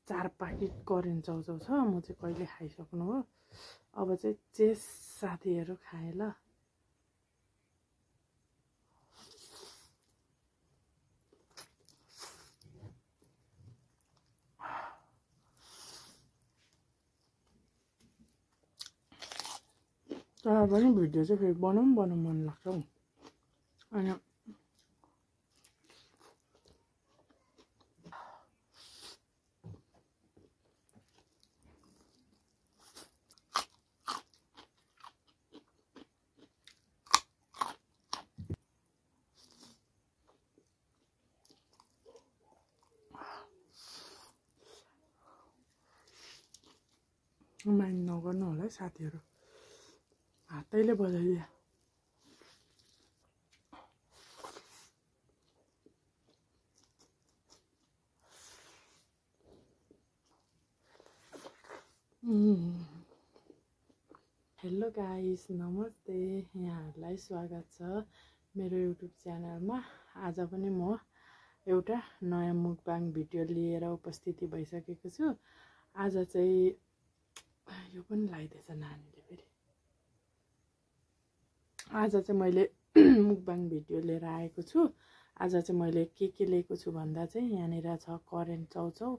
4 packet current chow chow छ। म चाहिँ कहिले खाइसक्नु हो। अब चाहिँ चेस साथीहरू खाए ल। तर पनि भिडियो चाहिँ फेरि बनाउनु मन लाग्छ हौ। अनि माइन्ड नगर्नु होला है साथीहरू, हातैले बजाइदिए। हेलो गाइस, नमस्ते। यहाँहरूलाई स्वागत छ मेरो युट्युब च्यानलमा। आज पनि म एउटा नयाँ मुकबाङ भिडियो लिएर उपस्थिति भइसकेको छु। आज चाहिँ यो पनि लगाइदिएछ नानीले फेरि। आज चाहिँ मैले मुकबाङ भिडियो लिएर आएको छु। आज चाहिँ मैले के लिएको छु भन्दा चाहिँ यहाँनिर छ करेन्ट चाउचाउ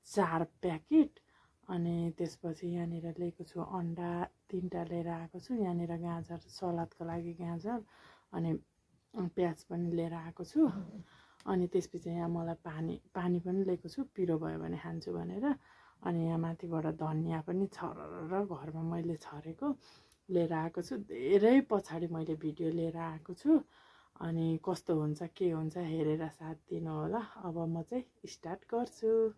4 प्याकेट, अनि त्यसपछि यहाँनिर लिएको छु अन्डा 3टा लिएर आएको छु। यहाँनिर गाजर, सलादको लागि गाजर अनि प्याज पनि लिएर आएको छु। अनि त्यसपछि यहाँ मलाई पानी पनि लिएको छु, पिरो भयो भने खान्छु भनेर। अनि यहाँ माथिबाट धनिया पनि छरेर घरमा मैले छरेको लिएर आएको छु। धेरै पछाडि मैले भिडियो लिएर आएको छु। अनि कस्तो हुन्छ के हुन्छ हेरेर साथ दिनु होला। अब म चाहिँ स्टार्ट गर्छु।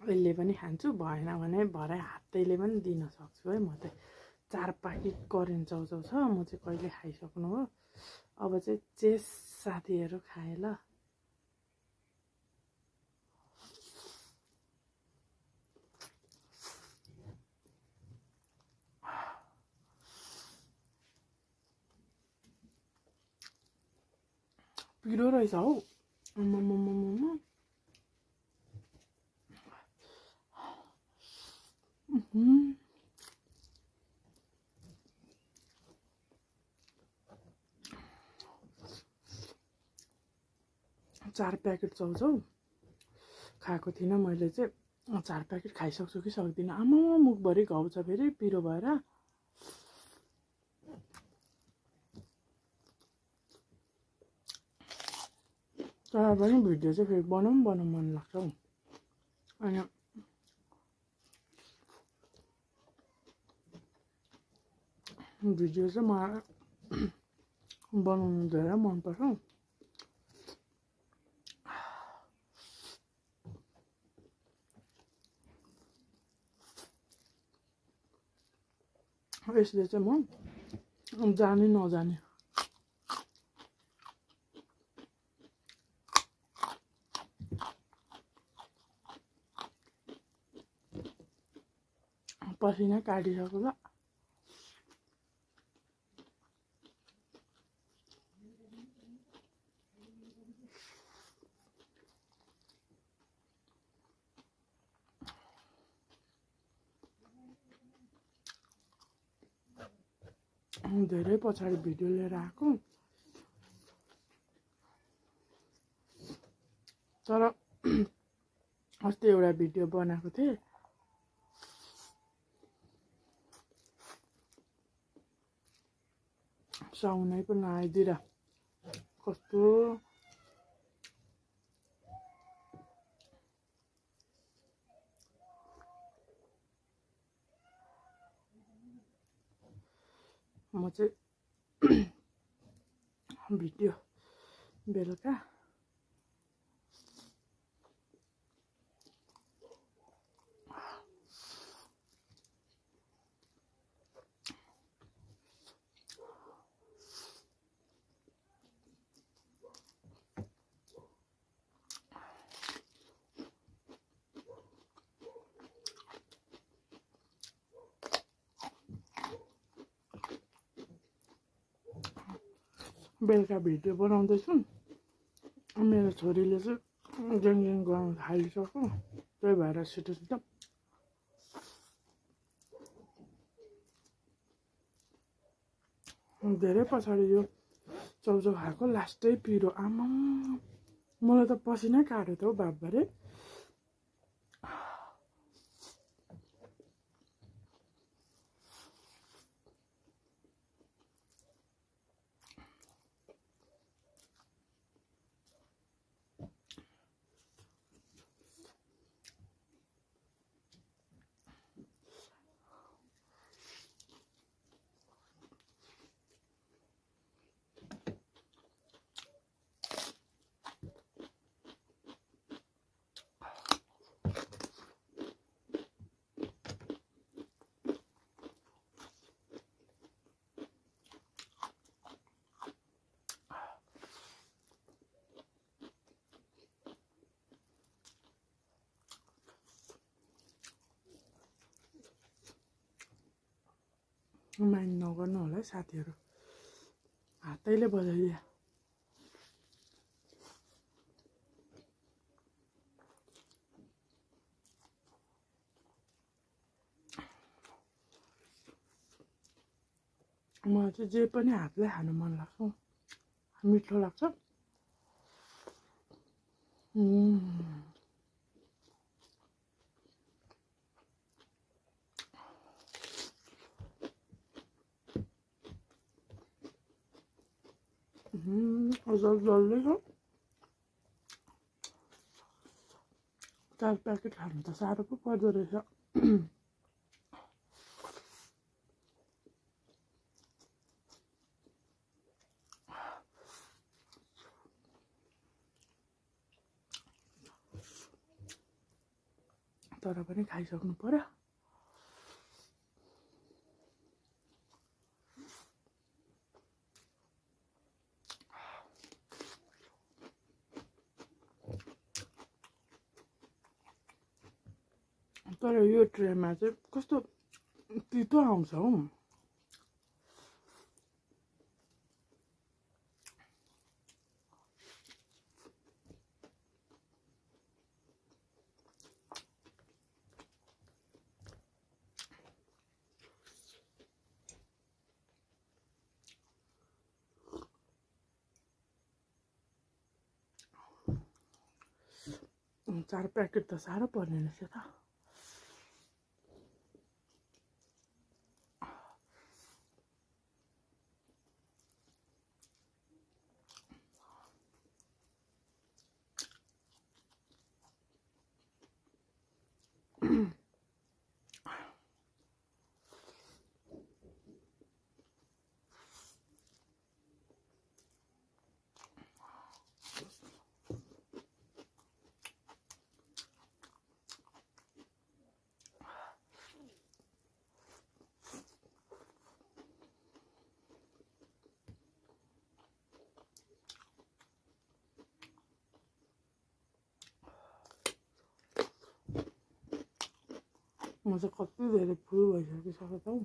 अहिले पनि खान्छु, भएन भने भरे हातैले पनि दिन सक्छु है। म चाहिँ 4 पाकेट करेन्ट चाउचाउ छ। म चाहिँ कहिले खाइसक्नु हो। अब चाहिँ चेस साथीहरू खाए ल। पिरो रहेछ हौ। चार प्याकेट चाउचाउ खाएको थिइनँ मैले चाहिँ। 4 प्याकेट खाइसक्छु कि सक्दिनँ। आमा मुखभरि घाउ छ फेरि पिरो भएर। तर पनि भिडियो चाहिँ फेरि बनाउनु मन लाग्छ हौ। अनि भिडियो चाहिँ मलाई बनाउनु धेरै मनपर्छ। यसले चाहिँ म जाने नजाने पसिना काटिसक्यो ल। धेरै पछाडि भिडियो लिएर आएको। तर अस्ति एउटा भिडियो बनाएको थिएँ, साउनै पनि आइदिएर कस्तो म चाहिँ भिडियो बेलुका भिडियो बनाउँदैछु। मेरो छोरीले चाहिँ ज्याङ गर्नु थालिसक्यो त्यही भएर छिटो छिटो धेरै पछाडि यो चौचौ खाएको लास्टै पिरो आमा मलाई त पसिनै काट्यो त हौ बाबरे माइन्ड नगर्नु होला है साथीहरू हातैले बजाइदिए मलाई चाहिँ जे पनि हातले खानु मन लाग्छ मिठो लाग्छ जल्दी छ 4 प्याकेट खानु त साह्रो पो पर्दो रहेछ तर पनि खाइसक्नु पर्यो तर यो ट्रेमा चाहिँ कस्तो तितो आउँछ हौ चार प्याकेट त साह्रो पर्ने रहेछ त म चाहिँ कति धेरै फुल भइसकिसक्यो त हौ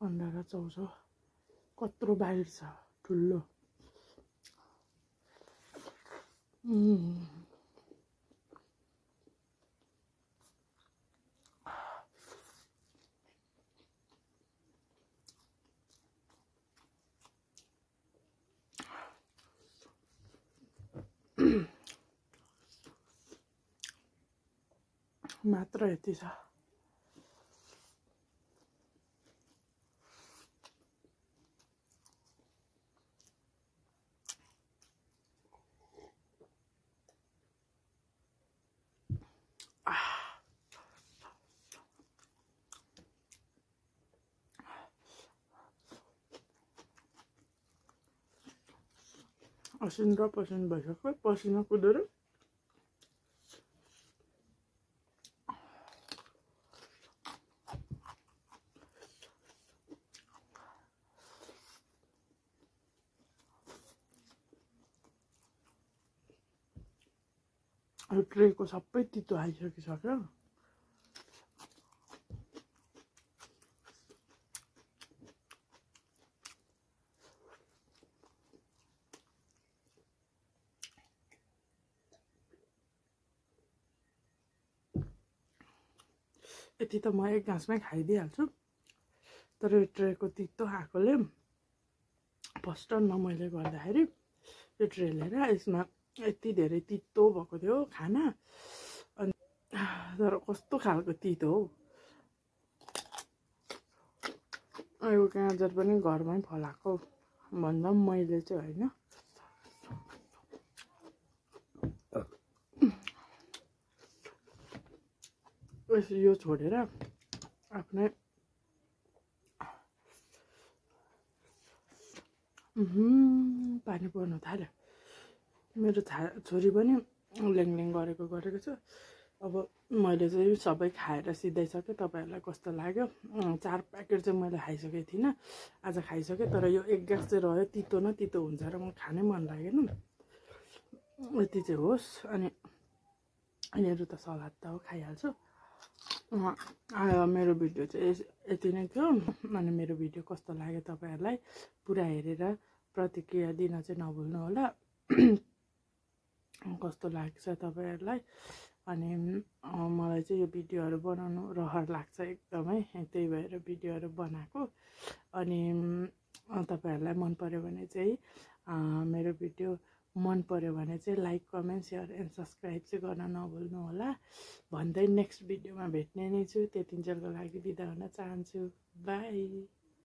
अन्डा र चौचौ कत्रो बाहिर छ ठुलो मात्र यति छ असिन र पसिन भइसक्यो पसिना कुदेर ट्रेको सबै तितो आइसकिसक्यो यति त म एक गाँसमै खाइदिइहाल्छु। तर यो ट्रेको तितो आएकोले फर्स्ट टाइममा मैले गर्दाखेरि यो ट्रे लिएर यसमा यति धेरै तितो भएको थियो खाना। अनि तर कस्तो खालको तितो हौ। यो गाजर पनि घरमै फलाएको भन्दा पनि मैले चाहिँ होइन। यो छोडेर आफ्नै पानी पर्न थाल्यो। मेरो छोरी पनि ल्याङ गरेको छु। अब मैले चाहिँ सबै खाएर सिधाइसकेँ। तपाईँहरूलाई कस्तो लाग्यो? 4 प्याकेट चाहिँ मैले खाइसकेको थिइनँ, आज खाइसकेँ। तर यो एक ग्यास चाहिँ रह्यो, तितो न तितो हुन्छ र म खानै मन लागेन। यति चाहिँ होस्। अनि यिनीहरू त सलाद त हो, खाइहाल्छु। मेरो भिडियो चाहिँ यति नै थियो। अनि मेरो भिडियो कस्तो लाग्यो तपाईँहरूलाई पुरा हेरेर प्रतिक्रिया दिन चाहिँ नभुल्नु होला। कस्तो लाग्छ तपाईँहरूलाई। अनि मलाई चाहिँ यो भिडियोहरू बनाउनु रहर लाग्छ एकदमै, त्यही भएर भिडियोहरू बनाएको। अनि तपाईँहरूलाई मन पर्यो भने चाहिँ मेरो भिडियो मन पर्यो भने चाहिँ like, comment, share and subscribe चाहिँ गर्न नभुल्नु होला भन्दै नेक्स्ट भिडियोमा भेट्ने नै छु। त्यतिन्जेलको लागि बिदा हुन चाहन्छु। बाई।